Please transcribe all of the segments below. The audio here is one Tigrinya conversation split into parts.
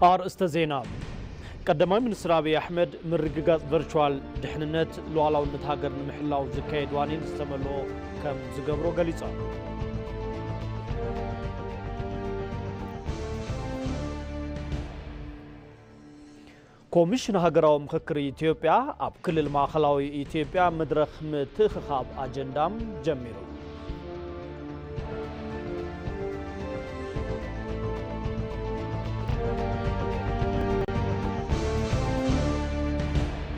ኣርእስተ ዜና። ቀዳማይ ሚኒስትር ኣብይ ኣሕመድ ምርግጋጽ ቨርቹዋል ድሕንነት ሉዓላውነት ሃገር ንምሕላው ዝካየድ ዋኒን ዝተመልኦ ከም ዝገብሮ ገሊጾም። ኮሚሽን ሃገራዊ ምኽክር ኢትዮጵያ ኣብ ክልል ማእኸላዊ ኢትዮጵያ መድረኽ ምትእኽኻብ ኣጀንዳም ጀሚሩ።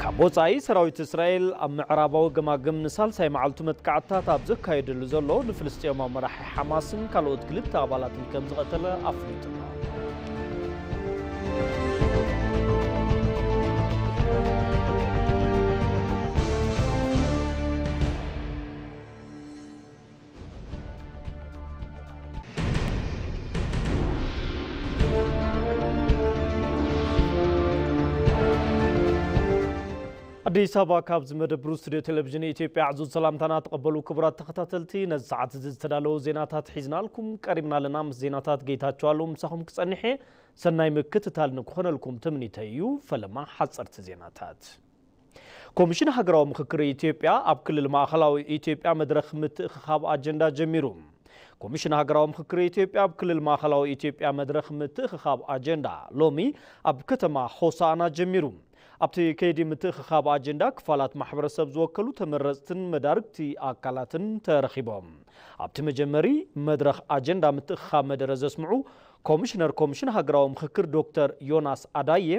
ካብ ወጻኢ፣ ሰራዊት እስራኤል ኣብ ምዕራባዊ ገማግም ንሳልሳይ መዓልቱ መጥቃዕትታት ኣብ ዘካየደሉ ዘሎ፣ ንፍልስጤማዊ መራሒ ሓማስን ካልኦት ክልተ ኣባላትን ከም ዝቐተለ ኣፍሊጡ። ኣዲስ ኣበባ፣ ካብዚ መደብ ሩስ ስቱድዮ ቴሌቪዥን ኢትዮጵያ ዕዙዝ ሰላምታና ተቐበሉ ክቡራት ተኸታተልቲ። ነዚ ሰዓት እዚ ዝተዳለዉ ዜናታት ሒዝናልኩም ቀሪብና ኣለና። ምስ ዜናታት ጌታቸው ኣሉ ምሳኹም ክጸንሕ እየ። ሰናይ ምክትታል ንክኾነልኩም ትምኒተይ እዩ። ፈለማ ሓጸርቲ ዜናታት። ኮሚሽን ሃገራዊ ምኽክር ኢትዮጵያ ኣብ ክልል ማእኸላዊ ኢትዮጵያ መድረኽ ምትእኽኻብ ኣጀንዳ ጀሚሩ። ኮሚሽን ሃገራዊ ምኽክር ኢትዮጵያ ኣብ ክልል ማእኸላዊ ኢትዮጵያ መድረኽ ምትእኽኻብ ኣጀንዳ ሎሚ ኣብ ከተማ ሆሳዕና ጀሚሩ። ኣብቲ ከይዲ ምትእኽኻብ ኣጀንዳ ክፋላት ማሕበረሰብ ዝወከሉ ተመረፅትን መዳርግቲ ኣካላትን ተረኺቦም። ኣብቲ መጀመሪ መድረኽ ኣጀንዳ ምትእኽኻብ መደረ ዘስምዑ ኮሚሽነር ኮሚሽን ሃገራዊ ምኽክር ዶክተር ዮናስ ኣዳዬ፣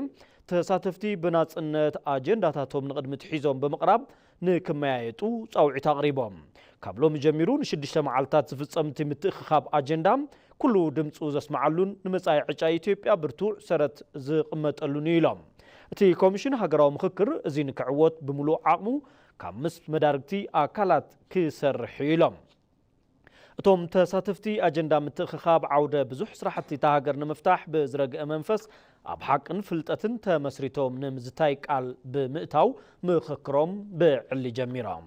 ተሳተፍቲ ብናጽነት ኣጀንዳታቶም ንቕድሚት ሒዞም ብምቕራብ ንክመያየጡ ጻውዒት ኣቕሪቦም። ካብ ሎሚ ጀሚሩ ንሽዱሽተ መዓልታት ዝፍጸም እቲ ምትእኽኻብ ኣጀንዳ፣ ኩሉ ድምጹ ዘስምዓሉን ንመጻኢ ዕጫ ኢትዮጵያ ብርቱዕ ሰረት ዝቕመጠሉን እዩ ኢሎም። እቲ ኮሚሽን ሃገራዊ ምኽክር እዚ ንክዕወት ብምሉእ ዓቕሙ ካብ ምስ መዳርግቲ ኣካላት ክሰርሕ እዩ ኢሎም። እቶም ተሳተፍቲ ኣጀንዳ ምትእኽኻብ ዓውደ ብዙሕ ስራሕቲ እታ ሃገር ንምፍታሕ ብዝረግአ መንፈስ ኣብ ሓቅን ፍልጠትን ተመስሪቶም ንምዝታይ ቃል ብምእታው ምኽክሮም ብዕሊ ጀሚሮም።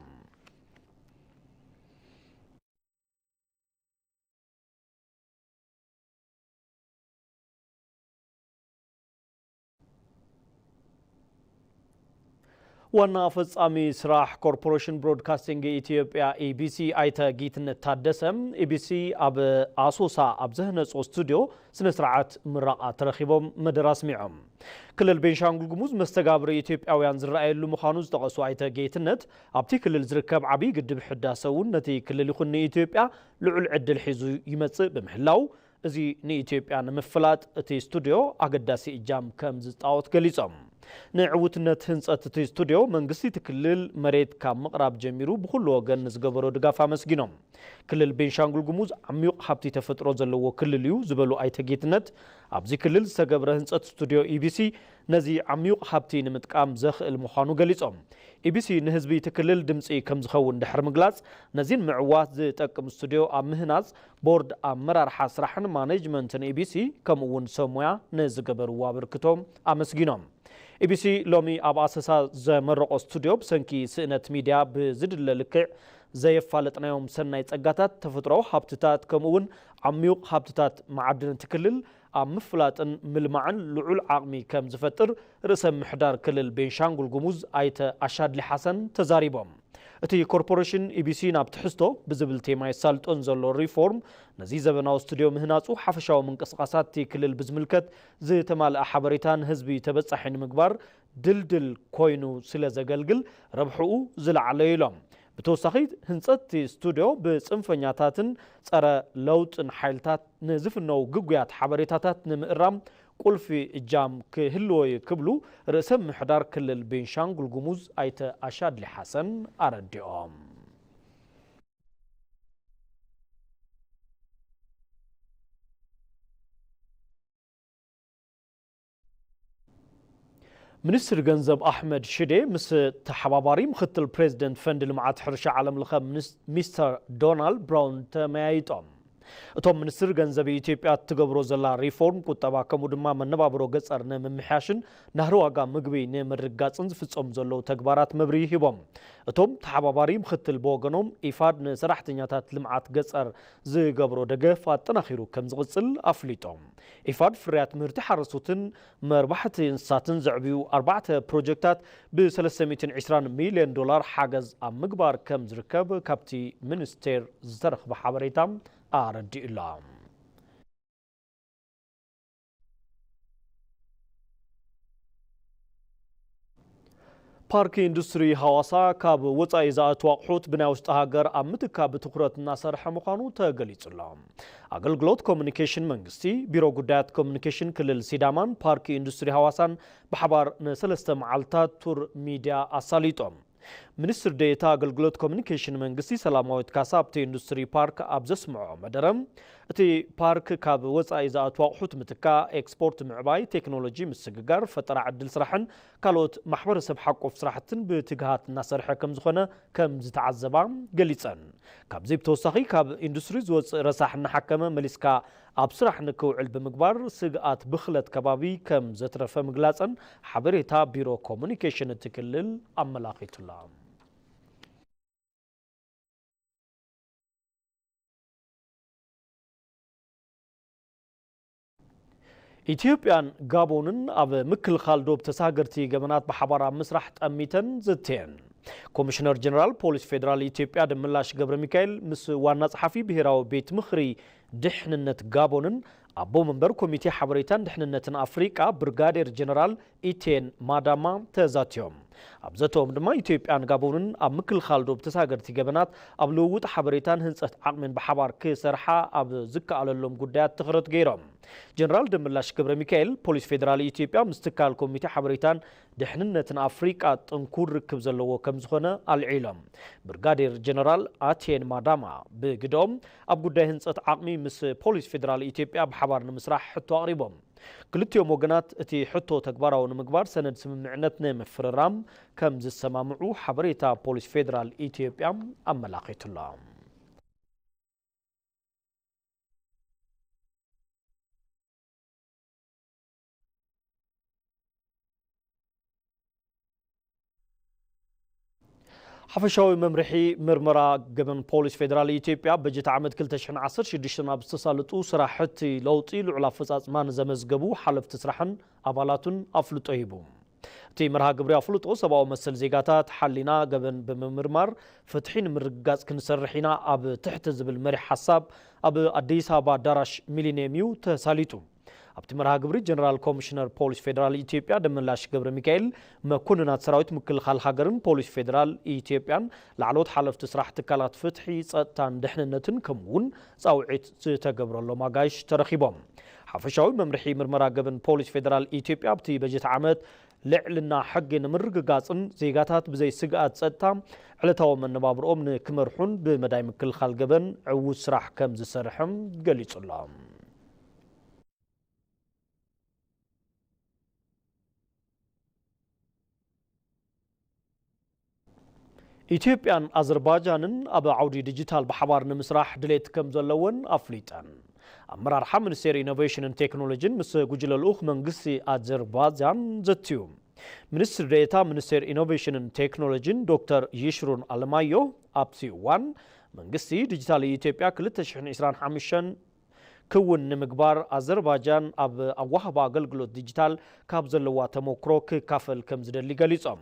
ዋና ፈጻሚ ስራሕ ኮርፖሬሽን ብሮድካስቲንግ ኢትዮጵያ፣ ኢቢሲ፣ ኣይተ ጌትነት ታደሰ፣ ኢቢሲ ኣብ ኣሶሳ ኣብ ዘህነጾ ስቱድዮ ስነ ስርዓት ምረቓ ተረኺቦም መደረ ኣስሚዖም። ክልል ቤንሻንጉል ጉሙዝ መስተጋብሪ ኢትዮጵያውያን ዝረኣየሉ ምዃኑ ዝጠቐሱ ኣይተ ጌትነት፣ ኣብቲ ክልል ዝርከብ ዓብዪ ግድብ ሕዳሰ እውን ነቲ ክልል ይኹን ንኢትዮጵያ ልዑል ዕድል ሒዙ ይመጽእ ብምህላው፣ እዚ ንኢትዮጵያ ንምፍላጥ እቲ ስቱድዮ ኣገዳሲ እጃም ከም ዝጻወት ገሊጾም። ንዕውትነት ህንጸት እቲ ስቱድዮ መንግስቲ እቲ ክልል መሬት ካብ ምቕራብ ጀሚሩ ብኹሉ ወገን ንዝገበሮ ድጋፍ ኣመስጊኖም። ክልል ቤንሻንጉል ጉሙዝ ዓሚዩቕ ሃብቲ ተፈጥሮ ዘለዎ ክልል እዩ ዝበሉ ኣይተ ጌትነት፣ ኣብዚ ክልል ዝተገብረ ህንጸት ስቱድዮ ኢቢሲ ነዚ ዓሚዩቕ ሃብቲ ንምጥቃም ዘኽእል ምዃኑ ገሊጾም። ኢቢሲ ንህዝቢ እቲ ክልል ድምጺ ከም ዝኸውን ድሕሪ ምግላጽ፣ ነዚ ንምዕዋት ዝጠቅም ስቱድዮ ኣብ ምህናጽ ቦርድ ኣመራርሓ ስራሕን ማኔጅመንትን ኢቢሲ ከምኡ እውን ሰብ ሞያ ንዝገበርዎ ኣበርክቶ ኣመስጊኖም። ኢቢሲ ሎሚ ኣብ ኣሰሳ ዘመረቖ ስቱድዮ ብሰንኪ ስእነት ሚድያ ብዝድለ ልክዕ ዘየፋለጥናዮም ሰናይ ጸጋታት፣ ተፈጥሮኣዊ ሃብትታት ከምኡ እውን ዓሚዩቕ ሃብትታት መዓድን እቲ ክልል ኣብ ምፍላጥን ምልማዕን ልዑል ዓቕሚ ከም ዝፈጥር ርእሰ ምሕዳር ክልል ቤንሻንጉል ጉሙዝ ኣይተ ኣሻድሊ ሓሰን ተዛሪቦም። እቲ ኮርፖሬሽን ኢቢሲ ናብ ትሕዝቶ ብዝብል ቴማ የሳልጦን ዘሎ ሪፎርም፣ ነዚ ዘበናዊ ስቱድዮ ምህናጹ ሓፈሻዊ ምንቅስቓሳት እቲ ክልል ብዝምልከት ዝተማልአ ሓበሬታ ንህዝቢ ተበጻሒ ንምግባር ድልድል ኮይኑ ስለ ዘገልግል ረብሕኡ ዝለዓለ እዩ ኢሎም። ብተወሳኺ ህንጸት እቲ ስቱድዮ ብጽንፈኛታትን ጸረ ለውጥን ሓይልታት ንዝፍነው ግጉያት ሓበሬታታት ንምእራም ቁልፊ እጃም ክህልዎ እዩ ክብሉ ርእሰ ምሕዳር ክልል ቤንሻንጉል ጉሙዝ ኣይተ ኣሻድሊ ሓሰን ኣረዲኦም። ሚኒስትር ገንዘብ ኣሕመድ ሽዴ ምስ ተሓባባሪ ምክትል ፕሬዚደንት ፈንድ ልምዓት ሕርሻ ዓለም ለኸ ሚኒስ-፣ ሚስተር ዶናልድ ብራውን ተመያይጦም። እቶም ሚኒስትር ገንዘብ ኢትዮጵያ እትገብሮ ዘላ ሪፎርም ቁጠባ ከምኡ ድማ መነባብሮ ገጸር ንምምሕያሽን ናህሪ ዋጋ ምግቢ ንምርግጋጽን ዝፍጸሙ ዘለዉ ተግባራት መብርሂ ሂቦም። እቶም ተሓባባሪ ምክትል ብወገኖም ኢፋድ ንሰራሕተኛታት ልምዓት ገጸር ዝገብሮ ደገፍ ኣጠናኺሩ ከም ዝቕጽል ኣፍሊጦም። ኢፋድ ፍርያት ምህርቲ ሓረስቶትን መርባሕቲ እንስሳትን ዘዕብዩ ኣርባዕተ ፕሮጀክታት ብ320 ሚልዮን ዶላር ሓገዝ ኣብ ምግባር ከም ዝርከብ ካብቲ ሚኒስቴር ዝተረኽበ ሓበሬታ ኣረዲኡ ኣሎ። ፓርክ ኢንዱስትሪ ሃዋሳ ካብ ወጻኢ ዝኣትዉ ኣቑሑት ብናይ ውሽጢ ሃገር ኣብ ምትካእ ብትኹረት እናሰርሐ ምዃኑ ተገሊጹ ኣሎ። ኣገልግሎት ኮሚኒኬሽን መንግስቲ፣ ቢሮ ጉዳያት ኮሚኒኬሽን ክልል ሲዳማን ፓርክ ኢንዱስትሪ ሃዋሳን ብሓባር ንሰለስተ መዓልታት ቱር ሚድያ ኣሳሊጦም። ሚኒስትር ዴኤታ ኣገልግሎት ኮሚኒኬሽን መንግስቲ ሰላማዊት ካሳ ኣብቲ ኢንዱስትሪ ፓርክ ኣብ ዘስምዖ መደረ፣ እቲ ፓርክ ካብ ወጻኢ ዝኣትዉ ኣቑሑት ምትካእ፣ ኤክስፖርት ምዕባይ፣ ቴክኖሎጂ ምስግጋር፣ ፈጠራ ዕድል ስራሕን ካልኦት ማሕበረሰብ ሓቆፍ ስራሕትን ብትግሃት እናሰርሐ ከም ዝኾነ ከም ዝተዓዘባ ገሊጸን። ካብዚ ብተወሳኺ ካብ ኢንዱስትሪ ዝወጽእ ረሳሕ እናሓከመ መሊስካ ኣብ ስራሕ ንክውዕል ብምግባር ስግኣት ብኽለት ከባቢ ከም ዘትረፈ ምግላጸን ሓበሬታ ቢሮ ኮሙኒኬሽን እቲ ክልል ኣመላኺቱላ። ኢትዮጵያን ጋቦንን ኣብ ምክልኻል ዶብ ተሳገርቲ ገበናት ብሓባር ኣብ ምስራሕ ጠሚተን ዝተየን። ኮሚሽነር ጀነራል ፖሊስ ፌዴራል ኢትዮጵያ ደመላሽ ገብረ ሚካኤል ምስ ዋና ጸሓፊ ብሔራዊ ቤት ምኽሪ ድሕንነት ጋቦንን ኣቦ መንበር ኮሚቴ ሓበሬታን ድሕንነትን ኣፍሪቃ ብርጋዴር ጀነራል ኢቴን ማዳማ ተዛትዮም። ኣብ ዘተኦም ድማ ኢትዮጵያን ጋቦንን ኣብ ምክልኻል ዶብ ተሳገርቲ ገበናት ኣብ ልውውጥ ሓበሬታን ህንጸት ዓቕሚን ብሓባር ክሰርሓ ኣብ ዝከኣለሎም ጉዳያት ትኹረት ገይሮም። ጀነራል ደመላሽ ገብረ ሚካኤል ፖሊስ ፌዴራል ኢትዮጵያ ምስ ትካል ኮሚቴ ሓበሬታን ድሕንነትን ኣፍሪቃ ጥንኩር ርክብ ዘለዎ ከም ዝኾነ ኣልዒሎም። ብርጋዴር ጀነራል ኣቴን ማዳማ ብግደኦም ኣብ ጉዳይ ህንጸት ዓቕሚ ምስ ፖሊስ ፌዴራል ኢትዮጵያ ብሓባር ንምስራሕ ሕቶ ኣቕሪቦም። ክልቲኦም ወገናት እቲ ሕቶ ተግባራዊ ንምግባር ሰነድ ስምምዕነት ንምፍርራም ከም ዝሰማምዑ ሓበሬታ ፖሊስ ፌዴራል ኢትዮጵያ ኣመላኺቱሎ። ሓፈሻዊ መምርሒ ምርመራ ገበን ፖሊስ ፌዴራል ኢትዮጵያ በጀት ዓመት ክልተ ሽሕን ዓሰርተ ሽዱሽተን ኣብ ዝተሳለጡ ስራሕቲ ለውጢ ልዑል ኣፈፃፅማ ንዘመዝገቡ ሓለፍቲ ስራሕን ኣባላቱን ኣፍልጦ ሂቡ። እቲ መርሃ ግብሪ ኣፍልጦ ሰብኣዊ መሰል ዜጋታት ሓሊና ገበን ብምምርማር ፍትሒ ንምርግጋፅ ክንሰርሕ ኢና ኣብ ትሕቲ ዝብል መሪሕ ሓሳብ ኣብ ኣዲስ ኣበባ ኣዳራሽ ሚሊኒየም እዩ ተሳሊጡ። ኣብቲ መርሃ ግብሪ ጀነራል ኮሚሽነር ፖሊስ ፌዴራል ኢትዮጵያ ደመላሽ ገብረ ሚካኤል፣ መኮንናት ሰራዊት ምክልኻል ሃገርን ፖሊስ ፌዴራል ኢትዮጵያን ላዕለዎት ሓለፍቲ ስራሕ ትካላት ፍትሒ፣ ጸጥታን ድሕንነትን ከምኡ እውን ጻውዒት ዝተገብረሎም ኣጋይሽ ተረኺቦም። ሓፈሻዊ መምርሒ ምርመራ ገበን ፖሊስ ፌዴራል ኢትዮጵያ ኣብቲ በጀት ዓመት ልዕልና ሕጊ ንምርግጋጽን ዜጋታት ብዘይ ስግኣት ጸጥታ ዕለታዊ መነባብርኦም ንክመርሑን ብመዳይ ምክልኻል ገበን ዕዉት ስራሕ ከም ዝሰርሕም ገሊጹ ኣሎ። ኢትዮጵያን ኣዘርባጃንን ኣብ ዓውዲ ዲጂታል ብሓባር ንምስራሕ ድሌት ከም ዘለወን ኣፍሊጠን። ኣመራርሓ ሚኒስቴር ኢኖቬሽንን ቴክኖሎጂን ምስ ጉጅለ ልኡኽ መንግስቲ ኣዘርባጃን ዘትዩ። ሚኒስትር ዴኤታ ሚኒስቴር ኢኖቬሽንን ቴክኖሎጂን ዶክተር ይሽሩን ኣለማዮ ኣብቲ እዋን፣ መንግስቲ ዲጂታል ኢትዮጵያ ክልተ ሽሕን ዕስራን ሓሙሽተን ክውን ንምግባር ኣዘርባጃን ኣብ ኣዋህባ ኣገልግሎት ዲጂታል ካብ ዘለዋ ተሞክሮ ክካፈል ከም ዝደሊ ገሊጾም።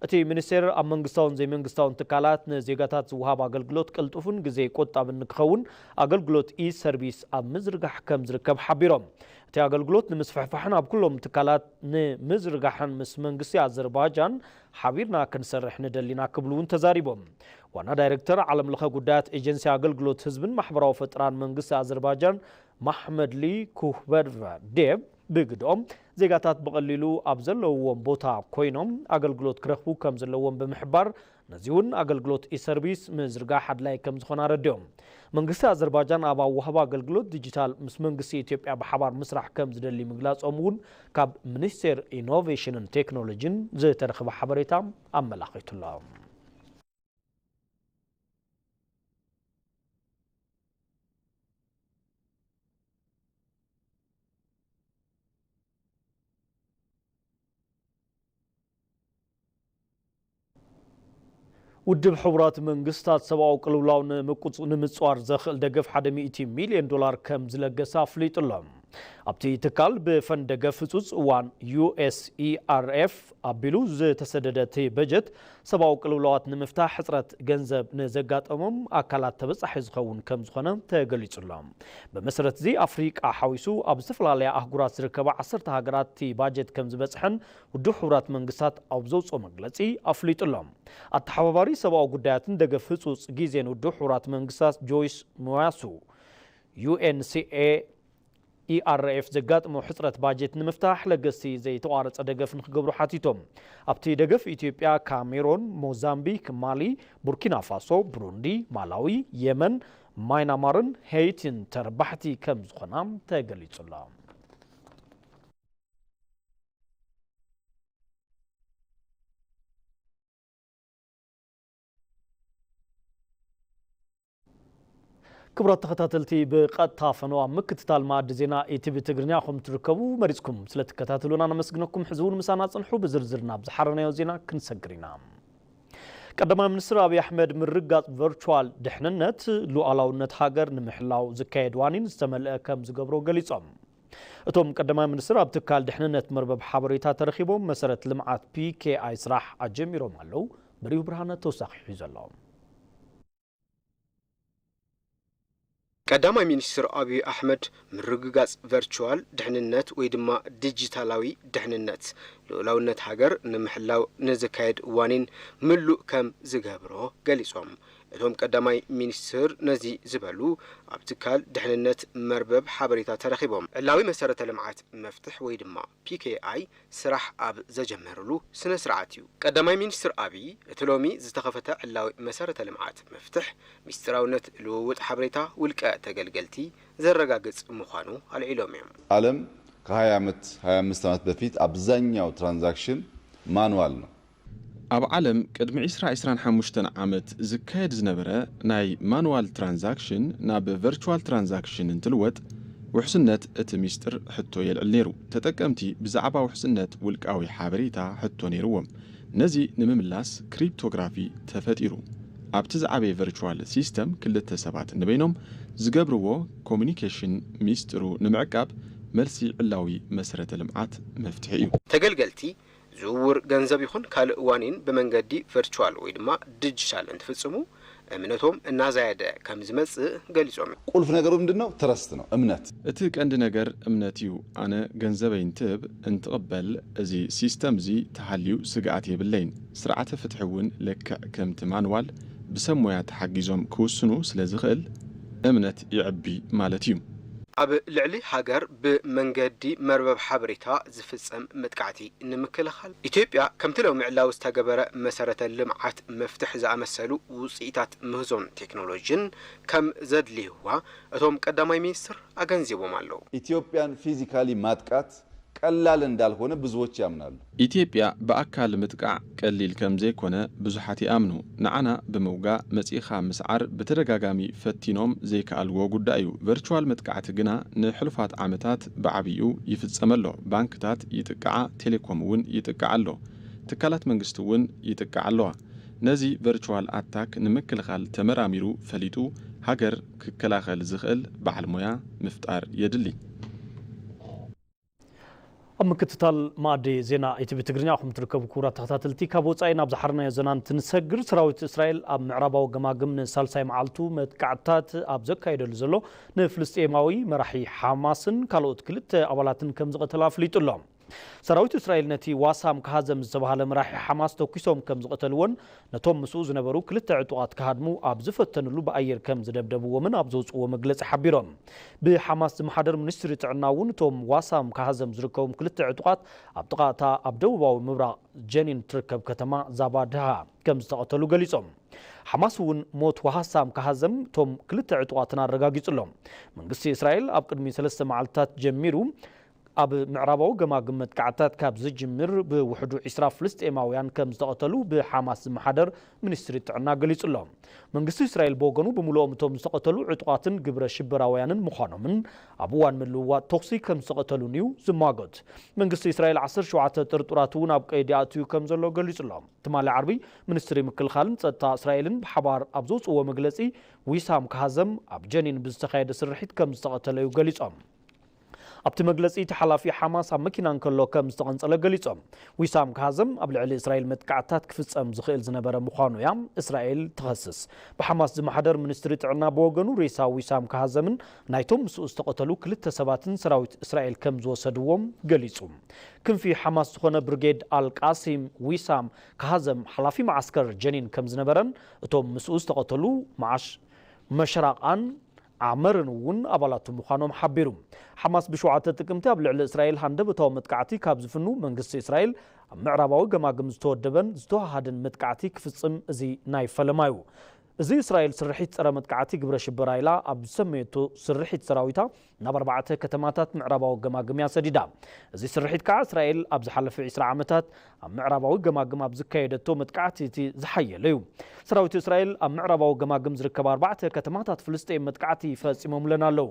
እቲ ሚኒስቴር ኣብ መንግስታውን ዘይመንግስታውን ትካላት ንዜጋታት ዝወሃብ ኣገልግሎት ቅልጡፍን ግዜ ቆጣብን ንክኸውን ኣገልግሎት ኢ-ሰርቪስ ኣብ ምዝርጋሕ ከም ዝርከብ ሓቢሮም። እቲ ኣገልግሎት ንምስፍሕፋሕን ኣብ ኩሎም ትካላት ንምዝርጋሕን ምስ መንግስቲ ኣዘርባጃን ሓቢርና ክንሰርሕ ንደሊና ክብሉ እውን ተዛሪቦም። ዋና ዳይሬክተር ዓለምለኸ ጉዳያት ኤጀንሲ ኣገልግሎት ህዝብን ማሕበራዊ ፈጠራን መንግስቲ ኣዘርባጃን ማሕመድሊ ኩህበርቨ ዴብ ብግድኦም ዜጋታት ብቐሊሉ ኣብ ዘለውዎም ቦታ ኮይኖም ኣገልግሎት ክረኽቡ ከም ዘለዎም ብምሕባር፣ ነዚ እውን ኣገልግሎት ኢ-ሰርቪስ ምዝርጋሕ ኣድላይ ከም ዝኾነ ኣረዲኦም። መንግስቲ ኣዘርባጃን ኣብ ኣዋህባ ኣገልግሎት ዲጂታል ምስ መንግስቲ ኢትዮጵያ ብሓባር ምስራሕ ከም ዝደሊ ምግላጾም እውን ካብ ሚኒስቴር ኢኖቬሽንን ቴክኖሎጂን ዝተረኸበ ሓበሬታ ኣመላኺቱ ኣሎ። ውድብ ሕቡራት መንግስታት ሰብኣዊ ቅልውላው ንምቁጽ-፣ ንምጽዋር ዘኽእል ደገፍ ሓደ ሚእቲ ሚልዮን ዶላር ከም ዝለገሰ ኣፍሊጡ ኣሎ። ኣብቲ ትካል ብፈንድ ደገፍ ህጹጽ እዋን ዩ ኤስ ኢ ኣር ኤፍ ኣቢሉ ዝተሰደደ እቲ በጀት ሰብኣዊ ቅልውላዋት ንምፍታሕ ሕጽረት ገንዘብ ንዘጋጠሞም ኣካላት ተበጻሒ ዝኸውን ከም ዝኾነ ተገሊጹ ኣሎ። ብመሰረት እዚ ኣፍሪቃ ሓዊሱ ኣብ ዝተፈላለያ ኣህጉራት ዝርከባ ዓሰርተ ሃገራት እቲ ባጀት ከም ዝበጽሐን ውድብ ሕቡራት መንግስታት ኣብ ዘውፅኦ መግለጺ ኣፍሊጡ ኣሎ። ኣተሓባባሪ ሰብኣዊ ጉዳያትን ደገፍ ህጹጽ ግዜን ውድብ ሕቡራት መንግስታት ጆይስ ሙያሱ፣ ዩ ኤን ሲ ኤ ኢ ኣር ኤፍ ዘጋጥሞ ሕጽረት ባጀት ንምፍታሕ ለገስቲ ዘይተቋረጸ ደገፍ ንክገብሩ ሓቲቶም። ኣብቲ ደገፍ ኢትዮጵያ፣ ካሜሮን፣ ሞዛምቢክ፣ ማሊ፣ ቡርኪና ፋሶ፣ ብሩንዲ፣ ማላዊ፣ የመን፣ ማይናማርን ሄይቲን ተረባሕቲ ከም ዝኾና ተገሊጹ ኣሎ። ክቡራት ተኸታተልቲ፣ ብቐጥታ ፈነዋ ምክትታል መኣዲ ዜና ኢቲቪ ትግርኛ ከም ትርከቡ መሪጽኩም ስለ ትከታተሉና ነመስግነኩም። ሕዚ እውን ምሳና ጽንሑ፣ ብዝርዝር ናብ ዝሓረናዮ ዜና ክንሰግር ኢና። ቀዳማይ ሚኒስትር ኣብይ ኣሕመድ ምርግጋጽ ቨርቹዋል ድሕንነት ሉዓላውነት ሃገር ንምሕላው ዝካየድ ዋኒን ዝተመልአ ከም ዝገብሮ ገሊጾም። እቶም ቀዳማይ ሚኒስትር ኣብ ትካል ድሕንነት መርበብ ሓበሬታ ተረኺቦም መሰረት ልምዓት ፒ ኬ ኣይ ስራሕ ኣጀሚሮም ኣለዉ። በሪሁ ብርሃነ ተወሳኺ ሒዙ ኣሎ። ቀዳማይ ሚኒስትር ኣብይ ኣሕመድ ምርግጋጽ ቨርቹዋል ድሕንነት ወይ ድማ ዲጂታላዊ ድሕንነት ልኡላውነት ሃገር ንምሕላው ንዝካየድ ዋኒን ምሉእ ከም ዝገብሮ ገሊጾም። እቶም ቀዳማይ ሚኒስትር ነዚ ዝበሉ ኣብ ትካል ድሕንነት መርበብ ሓበሬታ ተረኺቦም ዕላዊ መሰረተ ልምዓት መፍትሕ ወይ ድማ ፒ ኬ ኣይ ስራሕ ኣብ ዘጀመርሉ ስነ ስርዓት እዩ። ቀዳማይ ሚኒስትር ኣብይ እቲ ሎሚ ዝተኸፈተ ዕላዊ መሰረተ ልምዓት መፍትሕ ሚስጥራውነት ልውውጥ ሓበሬታ ውልቀ ተገልገልቲ ዘረጋግጽ ምዃኑ ኣልዒሎም እዮም። ዓለም ከሃያ ዓመት ሃያ ኣምስት ዓመት በፊት አብዛኛው ትራንዛክሽን ማኑዋል ነው። ኣብ ዓለም ቅድሚ ዒስራ ዒስራን ሓሙሽተን ዓመት ዝካየድ ዝነበረ ናይ ማኑዋል ትራንዛክሽን ናብ ቨርቹዋል ትራንዛክሽን እንትልወጥ ውሕስነት እቲ ሚስጥር ሕቶ የልዕል ነይሩ። ተጠቀምቲ ብዛዕባ ውሕስነት ውልቃዊ ሓበሬታ ሕቶ ነይርዎም። ነዚ ንምምላስ ክሪፕቶግራፊ ተፈጢሩ። ኣብቲ ዝዓበየ ቨርቹዋል ሲስተም ክልተ ሰባት ንበይኖም ዝገብርዎ ኮሙኒኬሽን ሚስጥሩ ንምዕቃብ መልሲ ዕላዊ መሰረተ ልምዓት መፍትሒ እዩ። ተገልገልቲ ዝውውር ገንዘብ ይኹን ካልእ ዋኒን ብመንገዲ ቨርቹዋል ወይ ድማ ድጅታል እንትፍጽሙ እምነቶም እናዛየደ ከም ዝመጽእ ገሊጾም እዮም። ቁልፍ ነገሩ ምንድን ነው? ትረስት ነው፣ እምነት። እቲ ቀንዲ ነገር እምነት እዩ። ኣነ ገንዘበይ እንትህብ እንትቕበል እዚ ሲስተም እዚ ተሃልዩ ስግኣት የብለይን። ስርዓተ ፍትሒ እውን ልክዕ ከምቲ ማንዋል ብሰብ ሞያ ተሓጊዞም ክውስኑ ስለ ዝኽእል እምነት ይዕቢ ማለት እዩ። ኣብ ልዕሊ ሃገር ብመንገዲ መርበብ ሓበሬታ ዝፍጸም መጥቃዕቲ ንምክልኻል፣ ኢትዮጵያ ከምቲ ሎሚ ዕላዊ ዝተገበረ መሰረተ ልምዓት መፍትሕ ዝኣመሰሉ ውፅኢታት ምህዞን ቴክኖሎጂን ከም ዘድልይዋ እቶም ቀዳማይ ሚኒስትር ኣገንዚቦም ኣለዉ። ኢትዮጵያን ፊዚካሊ ማጥቃት ቀላል እንዳልሆነ ብዙዎች ያምናሉ። ኢትዮጵያ ብኣካል ምጥቃዕ ቀሊል ከም ዘይኮነ ብዙሓት ይኣምኑ። ንዓና ብምውጋእ መጺእኻ ምስዓር ብተደጋጋሚ ፈቲኖም ዘይከኣልዎ ጉዳይ እዩ። ቨርቹዋል መጥቃዕቲ ግና ንሕሉፋት ዓመታት ብዓብይኡ ይፍጸም ኣሎ። ባንክታት ይጥቅዓ፣ ቴሌኮም እውን ይጥቃዕ ኣሎ። ትካላት መንግስቲ እውን ይጥቃዓ ኣለዋ። ነዚ ቨርቹዋል ኣታክ ንምክልኻል ተመራሚሩ ፈሊጡ ሃገር ክከላኸል ዝኽእል በዓል ሞያ ምፍጣር የድሊ። ኣብ ምክትታል ማእዲ ዜና ኢቲቪ ትግርኛ ኢኹም ትርከቡ ክቡራት ተኸታተልቲ። ካብ ወፃኢ ናብ ዝሓረናዮ ዜና እንትንሰግር፣ ሰራዊት እስራኤል ኣብ ምዕራባዊ ገማግም ንሳልሳይ መዓልቱ መጥቃዕትታት ኣብ ዘካየደሉ ዘሎ ንፍልስጤማዊ መራሒ ሓማስን ካልኦት ክልተ ኣባላትን ከም ዝቐተለ ኣፍሊጡ ኣሎ። ሰራዊት እስራኤል ነቲ ዋሳም ካሃዘም ዝተባህለ መራሒ ሓማስ ተኲሶም ከም ዝቐተልዎን ነቶም ምስኡ ዝነበሩ ክልተ ዕጡቓት ክሃድሙ ኣብ ዝፈተንሉ ብኣየር ከም ዝደብደብዎምን ኣብ ዘውፅዎ መግለፂ ሓቢሮም። ብሓማስ ዝመሓደር ሚኒስትሪ ጥዕና እውን እቶም ዋሳም ካሃዘም ዝርከቦም ክልተ ዕጡቓት ኣብ ጥቓ እታ ኣብ ደቡባዊ ምብራቕ ጀኒን ትርከብ ከተማ ዛባድሃ ከም ዝተቐተሉ ገሊጾም። ሓማስ እውን ሞት ዋሳም ካሃዘም እቶም ክልተ ዕጡቓትን ኣረጋጊጹ ኣሎ። መንግስቲ እስራኤል ኣብ ቅድሚ ሰለስተ መዓልትታት ጀሚሩ ኣብ ምዕራባዊ ገማግም መጥቃዕትታት ካብ ዝጅምር ብውሕዱ ዒስራ ፍልስጤማውያን ከም ዝተቐተሉ ብሓማስ ዝመሓደር ሚኒስትሪ ጥዕና ገሊጹ ኣሎ። መንግስቲ እስራኤል ብወገኑ ብምሉኦም እቶም ዝተቐተሉ ዕጡቓትን ግብረ ሽበራውያንን ምዃኖምን ኣብ እዋን ምልውዋጥ ተኹሲ ከም ዝተቐተሉን እዩ ዝማጎት። መንግስቲ እስራኤል ዓሰርተ ሸውዓተ ጥርጡራት እውን ኣብ ቀይዲ ኣእትዩ ከም ዘሎ ገሊጹ ኣሎ። ትማሊ ዓርቢ ሚኒስትሪ ምክልኻልን ጸጥታ እስራኤልን ብሓባር ኣብ ዘውጽእዎ መግለጺ ዊሳም ካሃዘም ኣብ ጀኒን ብዝተኻየደ ስርሒት ከም ዝተቐተለ እዩ ገሊጾም። ኣብቲ መግለጺ እቲ ሓላፊ ሓማስ ኣብ መኪና እንከሎ ከም ዝተቐንጸለ ገሊጾም። ዊሳም ካሃዘም ኣብ ልዕሊ እስራኤል መጥቃዕትታት ክፍጸም ዝኽእል ዝነበረ ምዃኑ እያ እስራኤል ትኸስስ። ብሓማስ ዝመሓደር ሚኒስትሪ ጥዕና ብወገኑ ሬሳ ዊሳም ካሃዘምን ናይቶም ምስኡ ዝተቐተሉ ክልተ ሰባትን ሰራዊት እስራኤል ከም ዝወሰድዎም ገሊጹ። ክንፊ ሓማስ ዝኾነ ብርጌድ ኣልቃሲም ዊሳም ካሃዘም ሓላፊ መዓስከር ጀኒን ከም ዝነበረን እቶም ምስኡ ዝተቐተሉ መዓሽ መሸራቓን ዓመርን እውን ኣባላቱ ምዃኖም ሓቢሩ። ሓማስ ብሸውዓተ ጥቅምቲ ኣብ ልዕሊ እስራኤል ሃንደበታዊ መጥቃዕቲ ካብ ዝፍኑ መንግስቲ እስራኤል ኣብ ምዕራባዊ ገማግም ዝተወደበን ዝተዋሃደን መጥቃዕቲ ክፍጽም እዚ ናይ ፈለማ እዩ። እዚ እስራኤል ስርሒት ጸረ መጥቃዕቲ ግብረ ሽበራ ኢላ ኣብ ዝሰመየቶ ስርሒት ሰራዊታ ናብ ኣርባዕተ ከተማታት ምዕራባዊ ገማግም እያ ሰዲዳ። እዚ ስርሒት ከዓ እስራኤል ኣብ ዝሓለፈ ዒስራ ዓመታት ኣብ ምዕራባዊ ገማግም ኣብ ዝካየደቶ መጥቃዕቲ እቲ ዝሓየለ እዩ። ሰራዊት እስራኤል ኣብ ምዕራባዊ ገማግም ዝርከባ ኣርባዕተ ከተማታት ፍልስጤም መጥቃዕቲ ፈጺሞምለን ኣለዉ።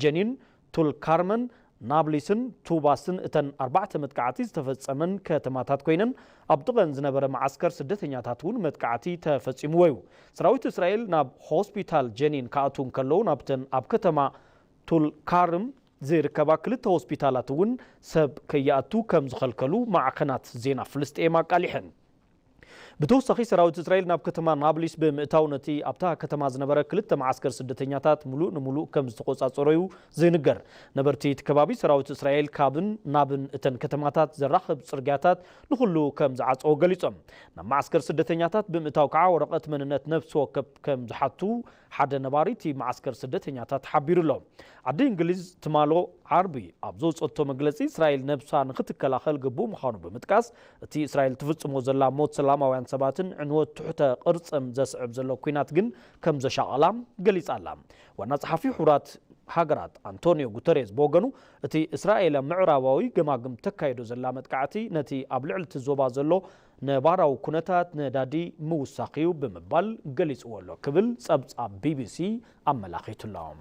ጀኒን፣ ቱል ካርመን፣ ናብሊስን ቱባስን እተን ኣርባዕተ መጥቃዕቲ ዝተፈጸመን ከተማታት ኮይነን ኣብ ጥቐን ዝነበረ መዓስከር ስደተኛታት እውን መጥቃዕቲ ተፈጺምዎ እዩ። ሰራዊት እስራኤል ናብ ሆስፒታል ጀኒን ክኣትዉ እንከለዉ ናብተን ኣብ ከተማ ቱል ካርም ዝርከባ ክልተ ሆስፒታላት እውን ሰብ ከይኣቱ ከም ዝኸልከሉ ማዕኸናት ዜና ፍልስጤም ኣቃሊሐን። ብተወሳኺ ሰራዊት እስራኤል ናብ ከተማ ናብሊስ ብምእታው ነቲ ኣብታ ከተማ ዝነበረ ክልተ መዓስከር ስደተኛታት ሙሉእ ንሙሉእ ከም ዝተቆጻጸሮ እዩ ዝንገር። ነበርቲ እቲ ከባቢ ሰራዊት እስራኤል ካብን ናብን እተን ከተማታት ዘራኽብ ጽርግያታት ንኹሉ ከም ዝዓጸዎ ገሊጾም። ናብ መዓስከር ስደተኛታት ብምእታው ከዓ ወረቐት መንነት ነፍሲ ወከፍ ከም ዝሓቱ ሓደ ነባሪ እቲ መዓስከር ስደተኛታት ሓቢሩ ኣሎ። ዓዲ እንግሊዝ ትማሎ ዓርቢ ኣብ ዘውጸቶ መግለጺ እስራኤል ነብሳ ንኽትከላኸል ግቡእ ምዃኑ ብምጥቃስ እቲ እስራኤል ትፍጽሞ ዘላ ሞት ሰላማውያን ሰባትን ዕንወት ትሕተ ቅርጽም ዘስዕብ ዘሎ ኲናት ግን ከም ዘሻቐላ ገሊጻ ኣላ። ዋና ጸሓፊ ሕቡራት ሃገራት ኣንቶኒዮ ጉተሬዝ ብወገኑ እቲ እስራኤል ኣብ ምዕራባዊ ገማግም ተካይዶ ዘላ መጥቃዕቲ ነቲ ኣብ ልዕሊ እቲ ዞባ ዘሎ ነባራዊ ኩነታት ነዳዲ ምውሳኽ እዩ ብምባል ገሊጽዎ ኣሎ ክብል ጸብጻብ ቢቢሲ ኣመላኺቱ ኣሎ።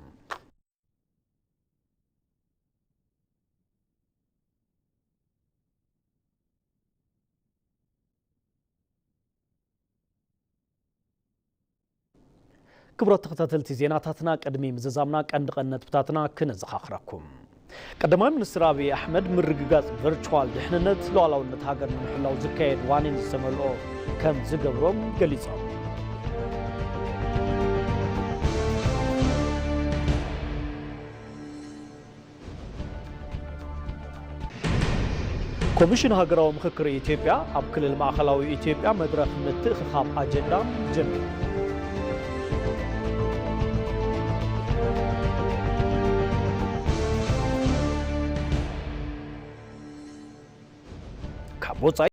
ክቡራት ተኸታተልቲ ዜናታትና፣ ቅድሚ ምዝዛምና ቀንዲ ቀንዲ ነጥብታትና ክነዘኻኽረኩም። ቀዳማይ ሚኒስትር ኣብይ ኣሕመድ ምርግጋጽ ቨርቹዋል ድሕንነት ሉዓላውነት ሃገር ንምሕላው ዝካየድ ዋኒን ዝተመልኦ ከም ዝገብሮም ገሊጾም። ኮሚሽን ሃገራዊ ምኽክር ኢትዮጵያ ኣብ ክልል ማእኸላዊ ኢትዮጵያ መድረኽ ምትእኽኻብ ኣጀንዳ ጀሚሩ። ካብ ወጻኢ